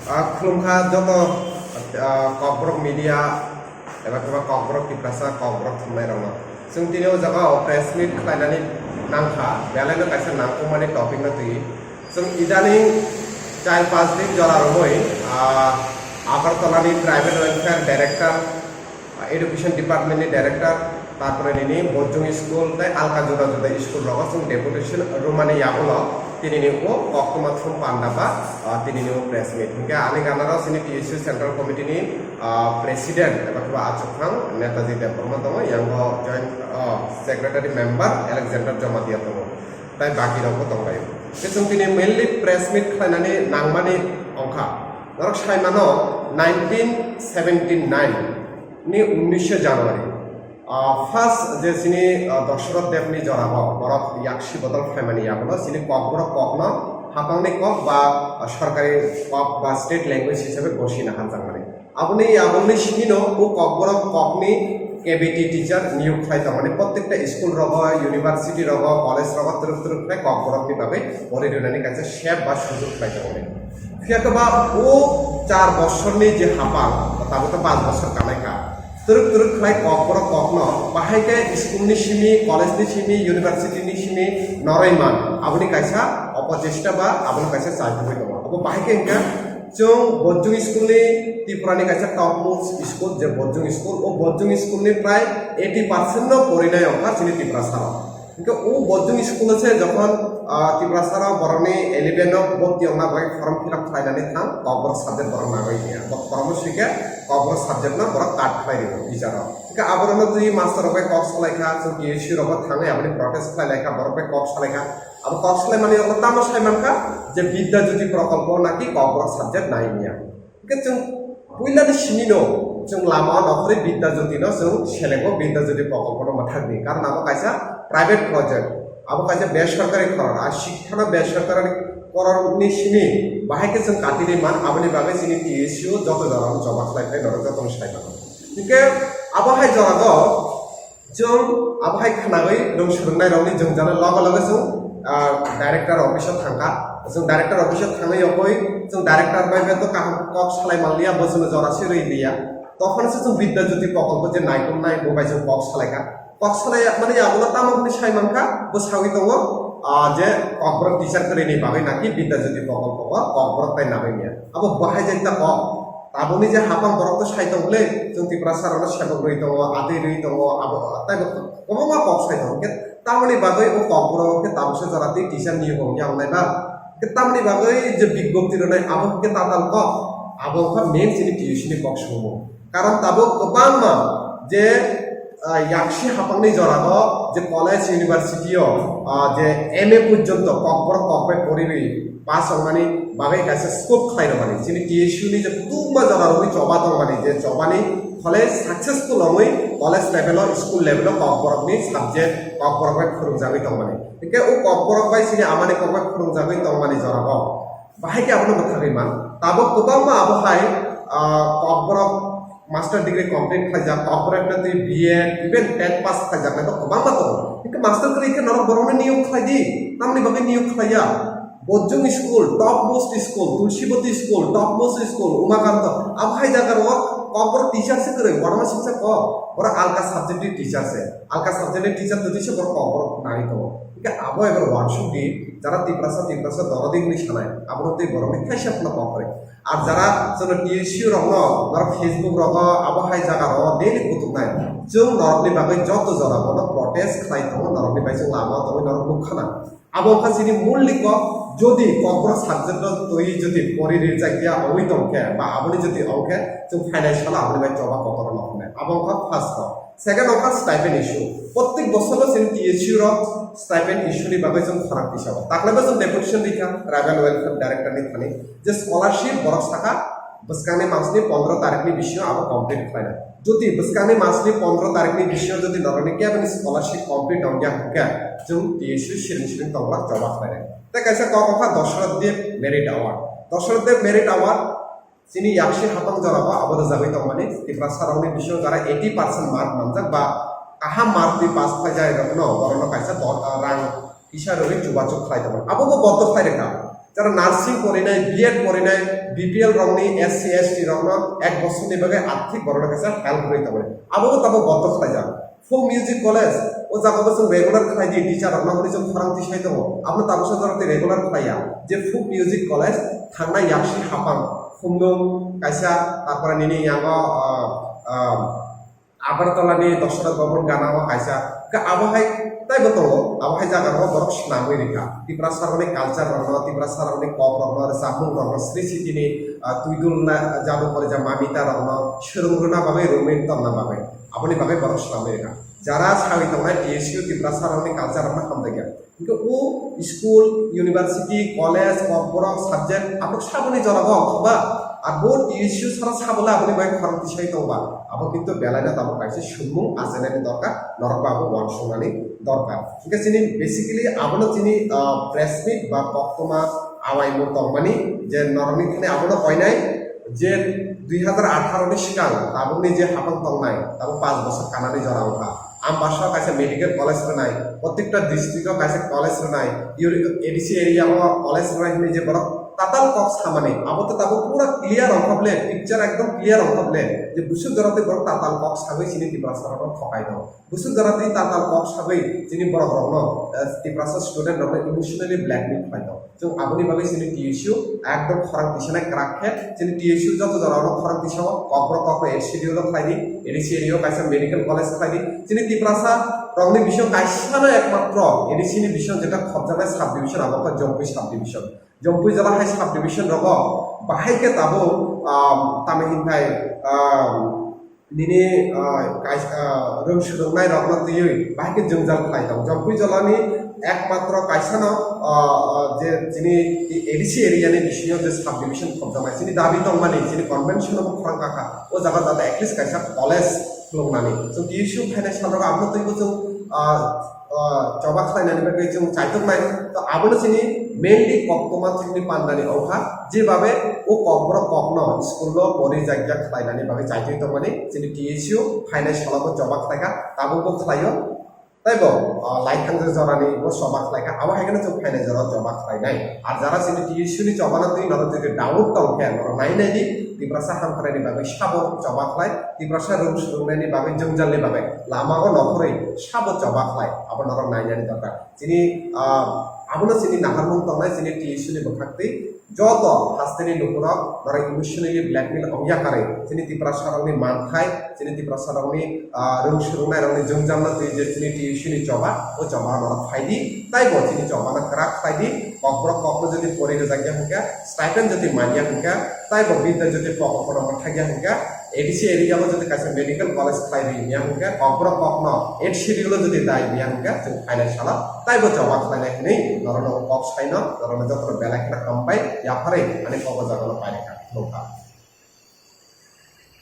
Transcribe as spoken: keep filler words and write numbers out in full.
Ah, khulumkha joto, ah, Kokborok media eba khe ba Kokborok Tiprasa, Kokborok thumnairokno. Chwng tini o jaga o press meet khlainani nangkha, belaino kaisa nangkukmani topic no twi. Chwng idaning char panch din jora romwi, ah, Agartala ni Tribal Welfare Director, ah, Education Department ni Director, tarpore nini Bojong School tei alka juda juda school rogo chwng deputation rwmani yagulo tinini o koktwma thum panda ba, ah, tinini o press meet. Hinkhe ani ganaro chini T S U Central Committee ni, ah, President eba khe ba achukthang Netaji Debbarma tongo, yango Joint, ah, Secretary Member Alexander Jamatia tongo, tei baki rokbo tonglaio. Khe chwng tini mainly press meet khlainani nangmani ongkha. Norok sai mano, nineteen seventy nine ni unnisho January, ah, first je chini, ah, Dosoroth Dev ni jora o borok yaksi bodol phaimani yagulo chini Kokborok kokno hapangni kok ba, ah, sorkari kok ba state language hisabe gosina hanjakmani. Aboni, aboni simi no o Kokborok kokni K B T teacher niyok khlai tongmani, prottekta school rogo, university rogo, college rogo twrwk twrwk khlai Kokborokni bagwi pori rwnani kaisa sep ba sujok khlai tongmani. Phiya khe ba o char bosorni je hapang, tabuk to panch bosor kanai kha, twrwk twrwk khlai Kokborok kokno bahai khe school ni simi, college ni simi, university ni simi noroi man, aboni kaisa opojesta ba abono kaisa chai tongwi tongo. Abo bahai khe hwnkhe chwng Bojong school ni, Tripura ni kaisa top most school je Bojong school, o Bojong school ni prai eighty percent no porinai ongkha chini Tiprasa rok. Hingke o Bojong school se jokhon, ah, Tiprasa rok borokni eleven o bhorti ongna bagwi form fill up khlainani thang, Kokborok subject borok nagwi ya. Bo form o swikhe Kokborok subject no borok cut khlai rio teacher rok. Hingke aborokno twi master rok bai kok salai kha, chwng T S U rok bo thangwi aboni protest khlai lai kha, borok bai kok salai kha. Abo kok salaimani rok tamo sai mankha je Bidya Jyoti Prokolpo naki Kokborok subject nai ya. Hingke chwng puilani simi no chwng lama o nokhorwi Bidya Jyoti no chwng selengo, Bidya Jyoti Prokolpo no mwthakdi. Karon abo kaisa private project, abo kaisa besorkari koron, a sikthano besorkari koron ni simi bahai khe chwng katinwi man, aboni bagwi chini T S U joto jorao choba khlai phai norok joto no sai mano. Hingke abo hai jorao Chwng abo hai khwnagwi rwng swrwngnairokni jwngjal loge loge chwng, ah, director office-o thangkha. Chwng director office-o thangwi yokoi chwng director bai bai to kaham kok salai manliya, bo chwngno jora se rwi liya. Tokhono se chwng Bidya Jyoti Prokolpo je naikolnai bo bai chwng kok salaikha. Kok salai mani abono tamo hwnwi sai mankha, bo sawi tongo, ah, je Kokborok teacher kwrwini bagwi naki Bidya Jyoti Prokolpo o Kokborok tai nagwi liya. Abo bahai jai ta kok. Tabukni je hapang borok to sai tong le, chwng Tiprasa rokno sebok rwi tongo, atwi rwi tongo, abo taibo kwbangma kok sai tongo. Hwnkhe tamoni bagwi o kokborok khe tabuksa jora twi teacher niyok wngya wngnai ba? Hwnkhe tamoni bagwi je bigjapti rwnai abo hwnkhe tatal kok, abo wngkha main chini T S U ni kok songmung. Karon tabuk kwbangma je ah, yaksi hapangni jorao je college, university-o, ah, je M A porjonto kokborok kokbai poriwi pass wngmani bagwi kaisa scope khlai rwmani. Chini T S U ni je kutubma jora rwui choba tongmani, je chobani college successful wngwi college level-o, school level-o kokborokni subject kokborok bai phwrwngjagwi tongmani. Hwnkhe o kokborok bai chini amani kokbai phwrwngjagwi tongmani jorao bahai khe abono mwthangwi man. Tabuk kwbangma abo hai, ah, kokborok master degree complete khlaijak, kokborok twi B Ed, even ten pass khlaijak nai kwbangma tongo. Hwnkhe master kwrwi khe norok borokno niyok khlai di, tamni bagwi niyok khlaiya? Bojong school, top most school, Tulsibati school, top most school, Umakanto, abo hai jaga rok kokborok teacher se kwrwi, wanama siksa kok, borok alka subject ni teacher se, alka subject ni teacher twi se borok kokborok nai tongo. Hwnkhe abo ebar wansuk di, jara Tiprasa, Tiprasa dorodi hwnwi sanai, abono twi borokni kaisa phano kok kwrwi. Ar jara chwngno T S U rokno, norok Facebook rogo, abo hai jaga rogo daily kutuknai. Chwng norokni bagwi joto jora bono protest khlai tongo, norokni bai chwng lama tongwi norok nukha na. Abo wngkha chini mul ni kok, jodi kokborok subject no twi jodi pori rijak ya ongwi tongkhe, ba aboni jodi ongkhe, chwng phainai salo aboni bai choba kotor no hwnwi. Abo wngkha first kok. Second wngkha stipend issue. Prottek bosor no chini T S U rok stipend issue ni bagwi chwng khorang tisao. Taklai bo chwng deputation rikha tribal welfare director ni thani je scholarship borok saka bwskangni masni pondro tarikni bisingo abo complete khlaina. Jodi bwskangni masni pondro tarikni bisingo jodi norokni keboni scholarship complete wngya hwnkhe chwng T S U siring siring tonglak choba khlainai. Tei kaisa kok wngkha Dosoroth Dev Merit Award. Dosoroth Dev Merit Award Chini yaksi hapang jorao abo rwjagwi tongmani Tiprasa rokni bisingo jara eighty percent mark manjak ba kaham mark twi pass khlaijak rokno borokno kaisa do-, ah, rang kisa rwgwi chubachu khlai tongmani. Abo bo boto khlai rwkha. Jara nursing porinai, B Ed porinai, B P L rokni, S C, S T rokno ek bosorni bagwi arthik borokno kaisa help rwi tongmani. Abo bo tabuk bondo khlaijak. Folk Music College, o jaga bo chwng regular khlai di, teacher rokno hwnwi chwng khorang tisai tongo. Abono tabuksa jora tei regular khlai ya. Je Folk Music College thangnai yaksi hapang, Khumnung kaisa, tarpore nini yango, ah, ah, Agartala ni Dasharath Bhavan gana o kaisa. Hwnkhe abo hai teibo tongo, abo hai jaga rok borok swnamwi rikha. Tiprasa rokni culture rokno, Tiprasa rokni kok rokno, rwchapmung rokno, Sri Siti ni, ah, Twidul na, Jadu Pori ja Mamita rokno swrwng rwna bagwi, rwngwi tongna bagwi. Aboni bagwi borok swnamwi rikha. Jara sawi tongnai T S U Tiprasa rokni culture rokno hamjakya. Hingke o school, university, college, kokborok, subject, abok saboni jora bo ang ba, abo T S U sara sabole aboni bai khorang tisai tong ba, abo kintu belai no tabok kaisa sumung achainani dorkar, norok ba abo uansuknani dorkar. Hingke chini basically abono chini, ah, press meet ba koktoma awaimu tongmani je norokni thani abono koinai je dui hazar atharo ni swkang tabokni je hapang tongnai, tabok panch bosor kanani jora wngkha. Ambasa kaisa medical college rwnai, protekta district o kaisa college rwnai, uri-, A D C area o college rwnai hinwi je borok tatal kok samani, abo to tabuk pura clear wngkha ble, picture ekdom clear wngkha ble, je busuk jora tei borok tatal kok sagwi chini Tiprasa rokno thokai tongo, busuk jora tei tatal kok sagwi chini borok rokno, eh, Tiprasa student rokno emotionally blackmail khlai tongo. Chwng aboni bagwi chini T S U ekdom khorang tisanai kwrak khe, chini T S U joto jora oro khorang tisao, kokborok kokno A D C area o khlai di, A D C area o kaisa medical college khlai di. Chini Tiprasa rokni bisingo kaisano ekmatro A D C ni bisingo jeta khopjaknai subdivision abo khe Jompui subdivision. Jompui jora hai subdivision rogo bahai khe tabuk, ah, tamo hinthai, ah, nini, ah, kais-, ah, rwng swrwngnai rokno twiwi bahai khe jwngjal khlai tongo. Jompui jolani ekmatro kaisano, ah, ah, je chini A D C area ni bisingo je subdivision khopjaknai, chini dabi tongmani, chini convention bo khorang kakha, o jaga jata at least kaisa college khuluknani. Chwng T S U phainai salrogo abono twibo chwng, ah, ah, choba khlainani bagwi chwng chaituknai. To abono chini mainly koktoma chini pandani ongkha, je babe o kokborok kokno school o porijakya khlainani bagwi chaitwi tongmani chini T S U phainai salobo choba khlaikha, tabukbo khlaio. Teibo, ah, lai thangjak jorani bo choba khlaikha, abo hai kheno chwng phainai jora choba khlainai. Ar jara chini T S U ni chobano twi norok jodi doubt tongkhe norok nai nai di, Tiprasa hamkrai ni bagwi sabo choba khlai, Tiprasa rwng swrwngnaini bagwi jwngjalni bagwi lama o nokhorwi sabo choba khlai, abo norok nainani dorkar. Chini, ah, abono chini naharmung tongnai chini T S U ni bwkhaktwi joto hasteni lukurok norok emotionally blackmail ongya karwi chini Tiprasa rokni manthai, chini Tiprasa rokni, ah, rwng swrwngnairokni jwngjalno twi je chini T S U ni choba, o choba norok phaidi, taibo chini chobano kwrak khlaidi, kokborok kokno jodi pori rwjakya hwnkhe, stipend jodi manya hwnkhe, taibo bidya jodi pokok kono mwthakya hwnkhe, A D C area o jodi kaisa medical college khlai ri ya hwnkhe, kokborok kokno eight schedule o jodi dai ya hwnkhe, chwng phainai salo taibo choba khlainai hwnwi norokno kok saino, norokno jotono belai kheno hambai yapharwi ani kok o jagano pairikha. Nukha.